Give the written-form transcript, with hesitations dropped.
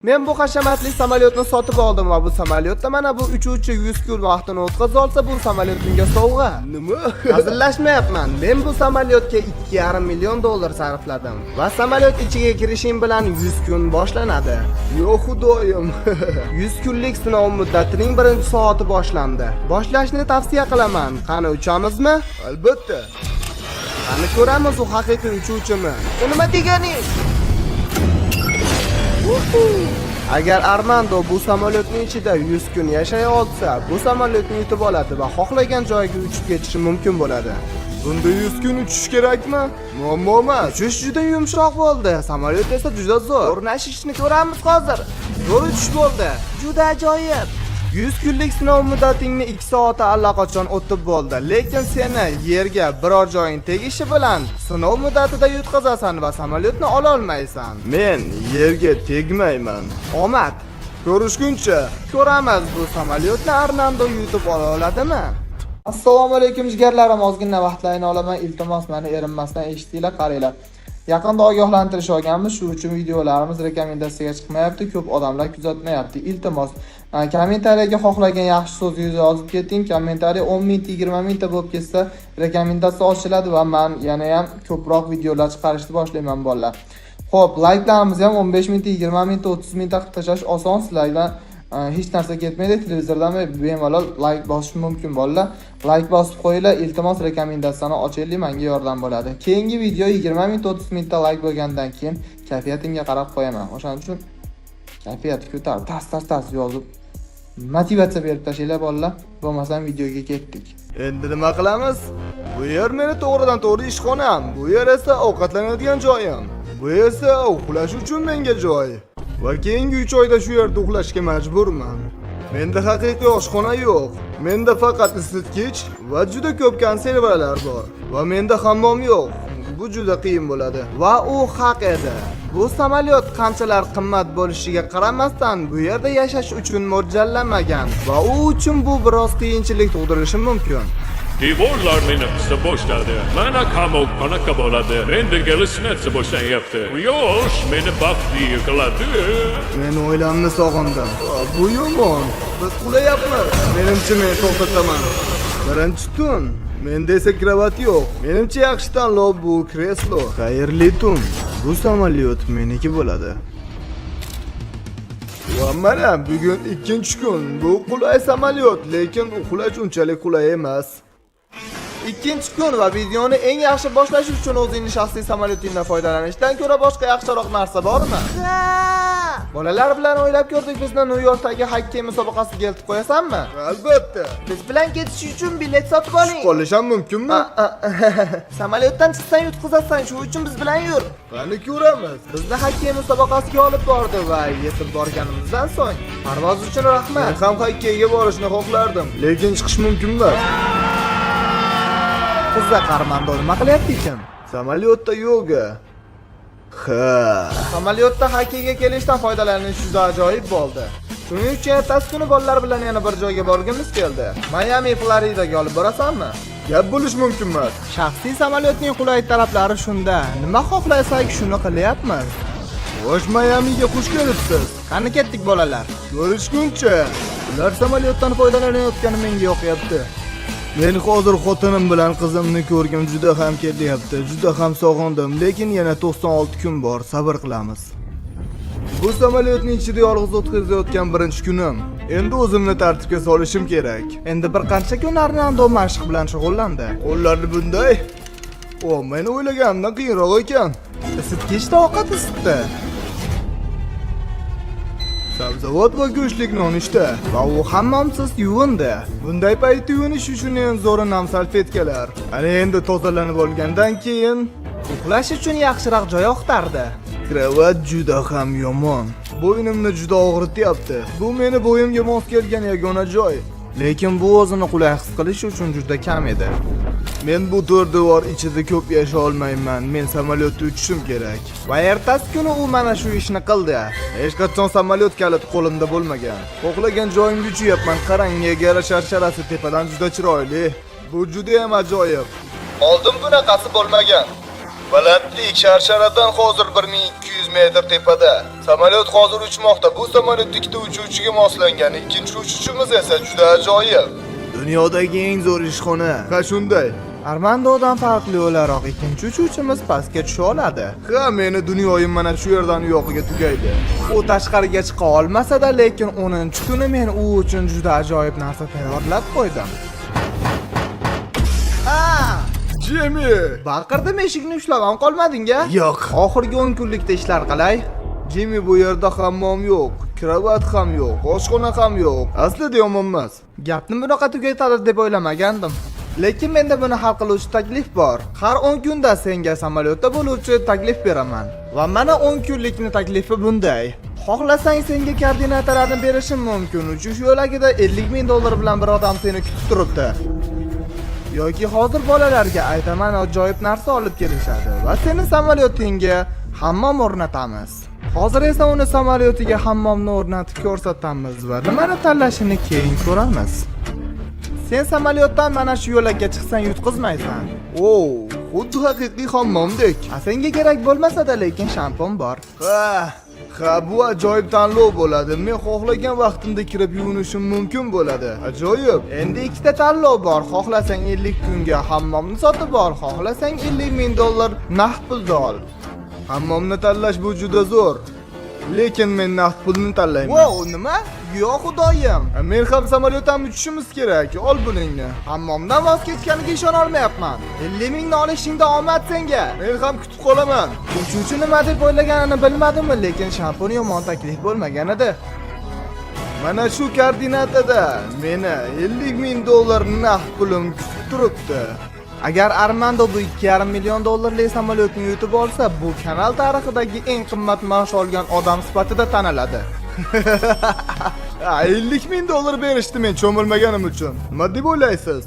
Men bu hashamatli samolyotni sotib oldim va bu samolyotda mana bu uchuvchi 100 kun vaqtini o'tkaza olsa, bu samolyot unga sovg'a. Nima? Hazillashmayapman. Men bu samolyotga 2,5 million dollar sarfladim va samolyot ichiga kirishim bilan 100 kun boshlanadi. Yo xudoyim. 100 kunlik sinov muddatining birinchi soati boshlandi. Boshlashni tavsiya qilaman. Qani, uchamizmi? Albatta. Qani ko'ramiz, u haqiqiy uchuvchimi? U nima deganing? Agar Armando bu samolyotning ichida 100 kun yashay olsa, bu samolyotni yutib oladi va xohlagan joyiga uchib ketishi mumkin bo'ladi. Bunda 100 kun uchish kerakmi? Muammo emas. Uchish juda yumshoq bo'ldi, samolyot esa juda zo'r. O'rnashishni ko'ramiz hozir. Zo'r uchish bo'ldi. Juda ajoyib. 100 kunlik sinov muddatingni 2 soati allaqachon o'tib bo'ldi, lekin seni yerga biror joying tegishi bilan sinov muddatida yutqazasan va samolyotni ola olmaysan. Men yerga tegmayman. Omad. Ko'rishguncha. Ko'ramiz, bu samolyotni Arnando yutib ola oladimi? Assalomu alaykum, jigarlarim, ozgina vaqtlaringni olaman, iltimos, mani erinmasdan eshitinglar, qaranglar. Yaqinda ogohlantirish olganmiz, shu uchun videolarimiz rekomendatsiyaga chiqmayapti, ko'p odamlar kuzatmayapti. Iltimos, kommentariyaga xohlagan yaxshi so'zingizni yozib keting. Kommentariy 10 mingta, 20 mingta bo'lib ketsa, rekomendatsiya ochiladi va man yana ham ko'proq videolar chiqarishni boshlayman, bolalar. Xo'p, layklarimizni ham 15 mingta, 20 mingta, 30 mingta qilib tashlash oson, sizlardan hech narsa ketmaydi. Televizordan bemalol layk bosish mumkin, bolalar. Layk bosib qo'yinglar, iltimos, rekomendatsiyani ochaylik, menga yordam bo'ladi. Keyingi video 20 mingta, 30 mingta layk bo'lgandan keyin kayfiyatimga qarab qo'yaman. O'shaning uchun kayfiyat ko'tarib, tas tas tas yozib motivatsiya berib tashlanglar, bolalar. Bo'lmasam videoga ketdik. Endi nima qilamiz? Bu yer meni to'g'ridan to'g'ri ishxonam. Bu yer esa ovqatlanadigan joyim. Bu esa uxlash uchun menga joy. Va keyingi 3 oyda shu yerda uxlashga majburman. Menda haqiqiy oshxona yo'q. Menda faqat isitgich va juda ko'p konservalar bor. Va menda hammom yo'q. Bu juda qiyin bo'ladi. Va u haq edi. Bu samolyot qanchalar qimmat bo'lishiga qaramasdan, bu yerda yashash uchun mo'ljallanmagan va u uchun bu biroz qiyinchilik tug'dirishi mumkin. Devorlar meni qisa boshladi. Mana qamoq qanaqa bo'ladi. Endi gallutsinatsiya boshlanyapti. Quyosh meni baxtli qiladi. Men oilamni sog'indim. Bu yomon. Biz uxlayapmiz. Menimcha, men to'xtataman. Birinchi tun. Menda esa kravat yo'q. Menimcha, yaxshi tanlov bu kreslo. Xayrli tun. Bu samolyot meniki bo'ladi. Va mana bugun ikkinchi kun. Bu qulay samolyot, lekin uxlash unchalik qulay emas. Ikkinchi kun va videoni eng yaxshi boshlash uchun o'zingni shaxsiy samolyotingdan foydalanishdan ko'ra boshqa yaxshiroq narsa bormi? Bolalar bilan o'ylab ko'rdik, bizni Nyu-Yorkdagi xokkey musobaqasiga eltib qo'yasanmi? Albatta. Biz bilan ketish uchun bilet sotib oling. Qolish ham mumkinmi? Samolyotdan chiqsang yutqazasan, shu uchun biz bilan yur. Qani ko'ramiz. Bizni xokkey musobaqasiga olib bordi va yetib borganimizdan so'ng parvoz uchun Men rahmat. ham xokkeyga borishni xohlardim, lekin chiqish mumkin emas. Qiziq, Armando nima qilyapti ekan? Samolyotda yoga. Ha. Samolyotda xokkeyga kelishdan foydalanish juda ajoyib bo'ldi. Shuning uchun ertasi kuni bolalar bilan yana bir joyga borgimiz keldi. Miami, Floridaga olib borasanmi? Gap bo'lish mumkin emas. Shaxsiy samolyotning qulay taraflari shunda. Nima xohlasak, shuni qilyapmiz. Xo'sh, Mayamiga xush kelibsiz. Qani ketdik, bolalar. Ko'rishguncha. Ular samolyotdan foydalanayotgani menga yoqyapti. Men hozir xotinim bilan qizimni ko'rgim juda ham kelyapti. Juda ham sog'indim, lekin yana 96 kun bor, sabr qilamiz. Bu samolyotning ichida yolg'iz o'tkazayotgan birinchi kunim. Endi o'zimni tartibga solishim kerak. Endi bir qancha kun Arnando mashq bilan shug'ullandi. Qo'llarni bunday. O, men o'ylaganimdan qiyinroq ekan. Isitgichda ovqat isitdi. Sabzavot va go'shtlik nonushta. Va u hammomsiz yuvindi. Bunday paytda yuvinish uchun eng zo'ri nam salfetkalar. Ana endi tozalanib olgandan keyin Uxlash uchun yaxshiroq joy axtardi. Kravat juda ham yomon. Bo'ynimni juda og'rityapti. Bu meni bo'yimga mos kelgan yagona joy. Lekin bu o'zini qulay his qilish uchun juda kam edi. Men bu to'rt devor ichida ko'p yasha olmayman. Men samolyotda uchishim kerak. Va ertasi kuni u mana shu ishni qildi. Hech qachon samolyot kaliti qo'limda bo'lmagan. Xohlagan joyimga uchyapman. Qarang, Niagara sharsharasi tepadan juda chiroyli. Bu juda ham ajoyib. Oldin bunaqasi bo'lmagan. Balandlik sharsharadan hozir 1200 metr tepada. Samolyot hozir uchmoqda. Bu samolyot ikkita uchuvchiga moslangan. Ikkinchi uchuvchimiz esa juda ajoyib. Dunyodagi eng zo'r ishxona. Ha, shunday. Armandodan farqli o'laroq ikkinchi uchuvchimiz pastga tusha oladi. Ha, meni dunyoyim mana shu yerdan u yoqiga tugaydi. U tashqariga chiqa olmasa-da, lekin 10-kuni men u uchun juda ajoyib narsa tayyorlab qo'ydim. Ha! Jimmy! Baqirdim, eshikni ushlab ham qolmading-a? Yo'q. Oxirgi 10 kunlikda ishlar qalay? Jimmy, bu yerda hammom yo'q, kravat ham yo'q, oshxona ham yo'q. Aslida yomon emas. Gapni bunaqa tugatadi deb o'ylamagandim. Lekin menda buni hal qiluvchi taklif bor. Har 10 kunda senga samolyotda bo'luvchi taklif beraman. Va mana 10 kunlikni taklifi bunday. Xohlasang senga koordinatalarni berishim mumkin. Uchish yo'lagida 50 ming dollar bilan bir odam seni kutib turibdi. Yoki hozir bolalarga aytaman, ajoyib narsa olib kelishadi va seni samolyotingga hammom o'rnatamiz. Hozir esa uni samolyotiga hammomni o'rnatib ko'rsatamiz va nimani tanlashini keyin ko'ramiz. Sen samolyotdan mana shu yo'lakka chiqsang yutqizmaysan. O, xuddi haqiqiy hammomdek. A senga kerak bo'lmasa-da, lekin shampun bor. Ha, ha, bu ajoyib tanlov bo'ladi. Men xohlagan vaqtimda kirib yuvinishim mumkin bo'ladi. Ajoyib. Endi ikkita tanlov bor. Xohlasang 50 kunga hammomni sotib ol, xohlasang 50 ming dollar naqd pulda ol. Hammomni tanlash bu juda zo'r. Lekin men naqd pulni tanlayman. Wow, nima? Yo xudoyim. Men ham samolyotdan uchishimiz kerak. Ol buningni. Hammomdan voz kechganiga ishona olmayapman. 50 mingni olishingda omad senga. Men ham kutib qolaman. Uchuvchi nima deb o'ylaganini bilmadimmi, lekin shampun yomon taklif bo'lmagan edi. Mana shu koordinatada meni 50 ming dollar naqd pulim kutib turibdi. Agar Armando bu 2,5 million dollarlik samolyotni yutib olsa, bu kanal tarixidagi eng qimmat maosh olgan odam sifatida taniladi. Ha, 50 ming dollar berishdi men cho'milmaganim uchun. Nima deb o'ylaysiz?